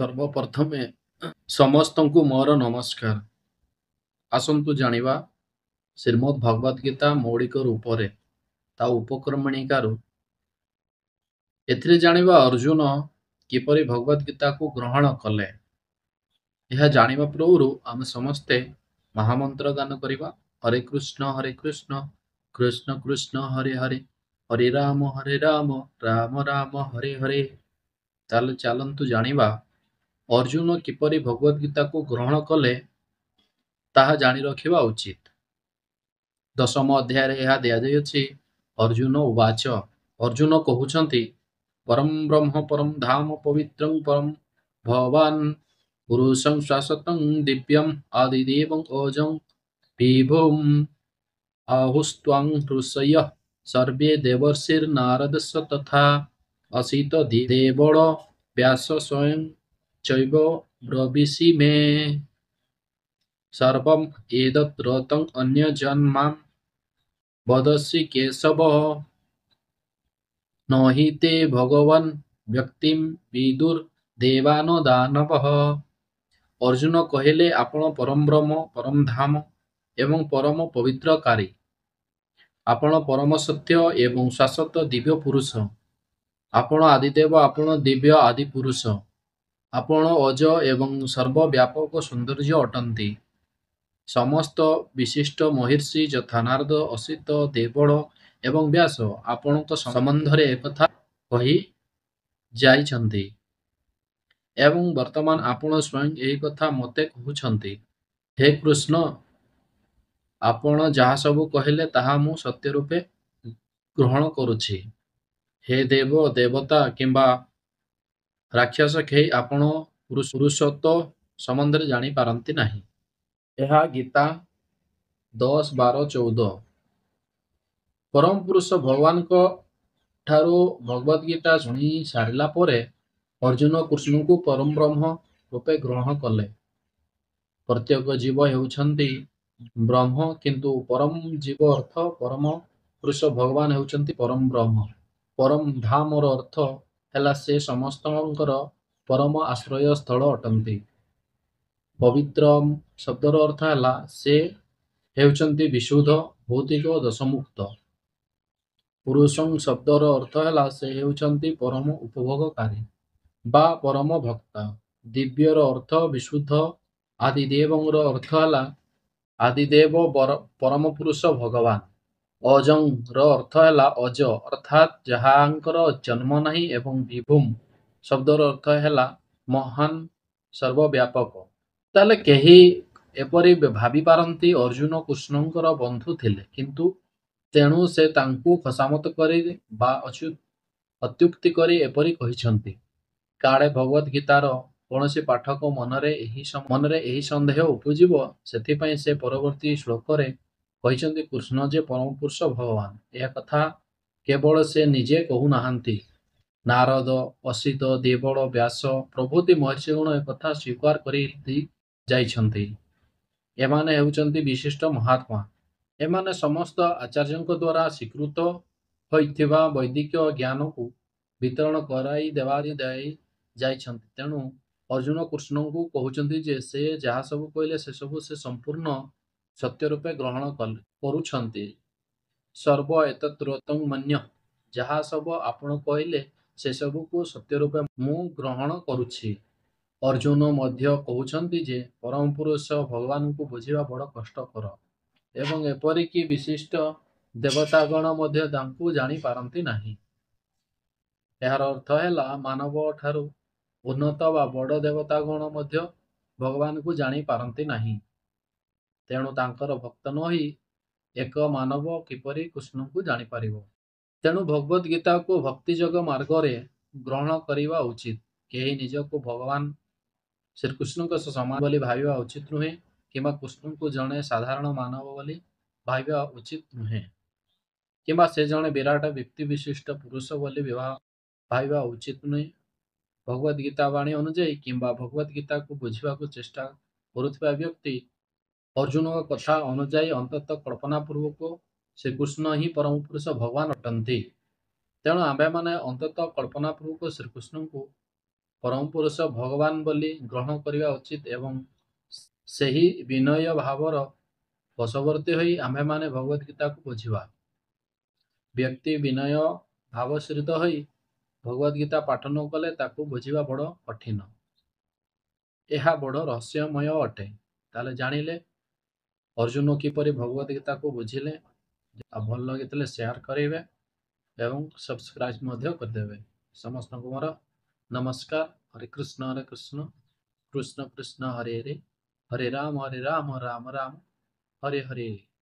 ସର୍ବପ୍ରଥମେ ସମସ୍ତଙ୍କୁ ମୋର ନମସ୍କାର। ଆସନ୍ତୁ ଜାଣିବା ଶ୍ରୀମଦ୍ ଭଗବତ ଗୀତା ମୌଳିକ ରୂପରେ ତା ଉପକ୍ରମଣିକାରୁ। ଏଥିରେ ଜାଣିବା ଅର୍ଜୁନ କିପରି ଭଗବତ ଗୀତାକୁ ଗ୍ରହଣ କଲେ। ଏହା ଜାଣିବା ପୂର୍ବରୁ ଆମେ ସମସ୍ତେ ମହାମନ୍ତ୍ର ଗାନ କରିବା। ହରେ କୃଷ୍ଣ ହରେ କୃଷ୍ଣ କୃଷ୍ଣ କୃଷ୍ଣ ହରେ ହରେ, ହରେ ରାମ ହରେ ରାମ ରାମ ରାମ ହରେ ହରେ। ତାହେଲେ ଚାଲନ୍ତୁ ଜାଣିବା ଅର୍ଜୁନ କିପରି ଭଗବତ ଗୀତାକୁ ଗ୍ରହଣ କଲେ, ତାହା ଜାଣି ରଖିବା ଉଚିତ। ଦଶମ ଅଧ୍ୟାୟରେ ଏହା ଦିଆଯାଇଅଛି। ଅର୍ଜୁନ ଉବାଚ, ଅର୍ଜୁନ କହୁଛନ୍ତି, ପରମ ବ୍ରହ୍ମ ପରମ ଧାମ ପବିତ୍ରଂ ପରମ ଭବାନ ପୁରୁଷଂ ଶାଶ୍ୱତଂ ଦିବ୍ୟಂ ଆଦିଦେବଂ ଅଜଂ ବିଭୁಂ ଆହୁସ୍ତ୍ୱାଂ ଋଷୟ ସର୍ବେ ଦେବର୍ଷିର୍ ନାରଦସ୍ୟ ତଥା ଅସିତ ଦେବଳ ବ୍ୟାସ ସ୍ୱୟଂ ଚୈବ ବ୍ରବୀଷି ମେ। ସର୍ବମ୍ ଏତଦ୍ ରତଂ ଅନ୍ୟ ଜନ୍ମାಂ ବଦସି କେଶବ, ନହି ତେ ଭଗବନ୍ ବ୍ୟକ୍ତିಂ ବିଦୁର୍ ଦେବାନ ଦାନବଃ। ଅର୍ଜୁନ କହିଲେ, ଆପଣ ପରମ ବ୍ରହ୍ମ, ପରମ ଧାମ ଏବଂ ପରମ ପବିତ୍ରକାରୀ। ଆପଣ ପରମ ସତ୍ୟ ଏବଂ ଶାଶ୍ୱତ ଦିବ୍ୟ ପୁରୁଷ। ଆପଣ ଆଦିଦେବ, ଆପଣ ଦିବ୍ୟ ଆଦି ପୁରୁଷ। ଆପଣ ଅଜ ଏବଂ ସର୍ବବ୍ୟାପକ ସୌନ୍ଦର୍ଯ୍ୟ ଅଟନ୍ତି। ସମସ୍ତ ବିଶିଷ୍ଟ ମହର୍ଷି ଯଥା ନାରଦ, ଅସିତ, ଦେବଳ ଏବଂ ବ୍ୟାସ ଆପଣଙ୍କ ସମ୍ବନ୍ଧରେ ଏକଥା କହି ଯାଇଛନ୍ତି ଏବଂ ବର୍ତ୍ତମାନ ଆପଣ ସ୍ୱୟଂ ଏହି କଥା ମୋତେ କହୁଛନ୍ତି। ହେ କୃଷ୍ଣ, ଆପଣ ଯାହା ସବୁ କହିଲେ ତାହା ମୁଁ ସତ୍ୟ ରୂପେ ଗ୍ରହଣ କରୁଛି। ହେ ଦେବ, ଦେବତା କିମ୍ବା ରାକ୍ଷସ, କେହି ଆପଣ ପୁରୁଷତ୍ୱ ସମ୍ବନ୍ଧରେ ଜାଣିପାରନ୍ତି ନାହିଁ। ଏହା ଗୀତା 10, 12, 14। ପରମ ପୁରୁଷ ଭଗବାନଙ୍କ ଠାରୁ ଭଗବତ ଗୀତା ଶୁଣି ସାରିଲା ପରେ ଅର୍ଜୁନ କୃଷ୍ଣଙ୍କୁ ପରମ ବ୍ରହ୍ମ ରୂପେ ଗ୍ରହଣ କଲେ। ପ୍ରତ୍ୟେକ ଜୀବ ହେଉଛନ୍ତି ବ୍ରହ୍ମ, କିନ୍ତୁ ପରମ ଜୀବ ଅର୍ଥ ପରମ ପୁରୁଷ ଭଗବାନ ହେଉଛନ୍ତି ପରମ ବ୍ରହ୍ମ। ପରମ ଧାମର ଅର୍ଥ ହେଲା ସେ ସମସ୍ତଙ୍କର ପରମ ଆଶ୍ରୟ ସ୍ଥଳ ଅଟନ୍ତି। ପବିତ୍ର ଶବ୍ଦର ଅର୍ଥ ହେଲା ସେ ହେଉଛନ୍ତି ବିଶୁଦ୍ଧ, ଭୌତିକ ଦୋଷମୁକ୍ତ। ପୁରୁଷଂ ଶବ୍ଦର ଅର୍ଥ ହେଲା ସେ ହେଉଛନ୍ତି ପରମ ଉପଭୋଗକାରୀ ବା ପରମ ଭକ୍ତା। ଦିବ୍ୟର ଅର୍ଥ ବିଶୁଦ୍ଧ। ଆଦିଦେବଙ୍କର ଅର୍ଥ ହେଲା ଆଦିଦେବ ପରମ ପୁରୁଷ ଭଗବାନ। ଅଜଂ ର ଅର୍ଥ ହେଲା ଅଜ, ଅର୍ଥାତ୍ ଯାହାଙ୍କର ଜନ୍ମ ନାହିଁ, ଏବଂ ବିଭୁମ୍ ଶବ୍ଦର ଅର୍ଥ ହେଲା ମହାନ, ସର୍ବବ୍ୟାପକ। ତାହେଲେ କେହି ଏପରି ଭାବିପାରନ୍ତି ଅର୍ଜୁନ କୃଷ୍ଣଙ୍କର ବନ୍ଧୁ ଥିଲେ, କିନ୍ତୁ ତେଣୁ ସେ ତାଙ୍କୁ ଖୋସାମତ କରି ବା ଅତ୍ୟୁକ୍ତି କରି ଏପରି କହିଛନ୍ତି। କାଳେ ଭଗବତ ଗୀତାର କୌଣସି ପାଠକ ମନରେ ଏହି ସନ୍ଦେହ ଉପୁଜିବ, ସେଥିପାଇଁ ସେ ପରବର୍ତ୍ତୀ ଶ୍ଲୋକରେ କହିଛନ୍ତି କୃଷ୍ଣ ଯେ ପରମପୁରୁଷ ଭଗବାନ, ଏହା କଥା କେବଳ ସେ ନିଜେ କହୁନାହାନ୍ତି, ନାରଦ, ଅସିତ, ଦେବଳ, ବ୍ୟାସ ପ୍ରଭୃତି ମହର୍ଷିଗଣ ଏକଥା ସ୍ୱୀକାର କରି ଯାଇଛନ୍ତି। ଏମାନେ ହେଉଛନ୍ତି ବିଶିଷ୍ଟ ମହାତ୍ମା। ଏମାନେ ସମସ୍ତ ଆଚାର୍ଯ୍ୟଙ୍କ ଦ୍ୱାରା ସ୍ୱୀକୃତ ହୋଇଥିବା ବୈଦିକ ଜ୍ଞାନକୁ ବିତରଣ କରାଇ ଦେବା ଦେଇ ଯାଇଛନ୍ତି। ତେଣୁ ଅର୍ଜୁନ କୃଷ୍ଣଙ୍କୁ କହୁଛନ୍ତି ଯେ ସେ ଯାହା ସବୁ କହିଲେ ସେସବୁ ସେ ସମ୍ପୂର୍ଣ୍ଣ ସତ୍ୟ ରୂପେ ଗ୍ରହଣ କରୁଛନ୍ତି। ସର୍ବ ଏତତ୍ ମନ୍ୟ, ଯାହା ସବୁ ଆପଣ କହିଲେ ସେସବୁକୁ ସତ୍ୟ ରୂପେ ମୁଁ ଗ୍ରହଣ କରୁଛି। ଅର୍ଜୁନ ମଧ୍ୟ କହୁଛନ୍ତି ଯେ ପରମ ପୁରୁଷ ଭଗବାନଙ୍କୁ ବୁଝିବା ବଡ଼ କଷ୍ଟକର ଏବଂ ଏପରିକି ବିଶିଷ୍ଟ ଦେବତାଗଣ ମଧ୍ୟ ତାଙ୍କୁ ଜାଣିପାରନ୍ତି ନାହିଁ। ଏହାର ଅର୍ଥ ହେଲା ମାନବ ଠାରୁ ଉନ୍ନତ ବା ବଡ଼ ଦେବତାଗଣ ମଧ୍ୟ ଭଗବାନଙ୍କୁ ଜାଣିପାରନ୍ତି ନାହିଁ। ତେଣୁ ତାଙ୍କର ଭକ୍ତ ନ ହୋଇ ଏକ ମାନବ କିପରି କୃଷ୍ଣଙ୍କୁ ଜାଣିପାରିବ? ତେଣୁ ଭଗବତ ଗୀତାକୁ ଭକ୍ତିଯୋଗ ମାର୍ଗରେ ଗ୍ରହଣ କରିବା ଉଚିତ। କେହି ନିଜକୁ ଭଗବାନ ଶ୍ରୀକୃଷ୍ଣଙ୍କ ସମାନ ବୋଲି ଭାବିବା ଉଚିତ ନୁହେଁ କିମ୍ବା କୃଷ୍ଣଙ୍କୁ ଜଣେ ସାଧାରଣ ମାନବ ବୋଲି ଭାବିବା ଉଚିତ ନୁହେଁ କିମ୍ବା ସେ ଜଣେ ବିରାଟ ବ୍ୟକ୍ତି ବିଶିଷ୍ଟ ପୁରୁଷ ବୋଲି ଭାବିବା ଉଚିତ ନୁହେଁ। ଭଗବତ ଗୀତା ବାଣୀ ଅନୁଯାୟୀ କିମ୍ବା ଭଗବତ ଗୀତାକୁ ବୁଝିବାକୁ ଚେଷ୍ଟା କରୁଥିବା ବ୍ୟକ୍ତି ଅର୍ଜୁନଙ୍କ କଥା ଅନୁଯାୟୀ ଅନ୍ତତଃ କଳ୍ପନା ପୂର୍ବକ ଶ୍ରୀକୃଷ୍ଣ ହିଁ ପରମ ପୁରୁଷ ଭଗବାନ ଅଟନ୍ତି। ତେଣୁ ଆମ୍ଭେମାନେ ଅନ୍ତତଃ କଳ୍ପନା ପୂର୍ବକ ଶ୍ରୀକୃଷ୍ଣଙ୍କୁ ପରମପୁରୁଷ ଭଗବାନ ବୋଲି ଗ୍ରହଣ କରିବା ଉଚିତ ଏବଂ ସେହି ବିନୟ ଭାବର ବଶବର୍ତ୍ତୀ ହୋଇ ଆମ୍ଭେମାନେ ଭଗବତ ଗୀତାକୁ ବୁଝିବା। ବ୍ୟକ୍ତି ବିନୟ ଭାବଶ୍ରିତ ହୋଇ ଭଗବତ ଗୀତା ପାଠ ନ କଲେ ତାକୁ ବୁଝିବା ବଡ଼ କଠିନ। ଏହା ବଡ଼ ରହସ୍ୟମୟ ଅଟେ। ତାହେଲେ ଜାଣିଲେ ଅର୍ଜୁନ କିପରି ଭଗବତ ଗୀତାକୁ ବୁଝିଲେ। ଆଉ ଭଲ ଲାଗିଥିଲେ ସେୟାର କରିବେ ଏବଂ ସବସ୍କ୍ରାଇବ ମଧ୍ୟ କରିଦେବେ। ସମସ୍ତଙ୍କୁ ମୋର ନମସ୍କାର। ହରେ କୃଷ୍ଣ ହରେ କୃଷ୍ଣ କୃଷ୍ଣ କୃଷ୍ଣ ହରେ ହରେ, ହରେ ରାମ ହରେ ରାମ ରାମ ରାମ ହରେ ହରେ।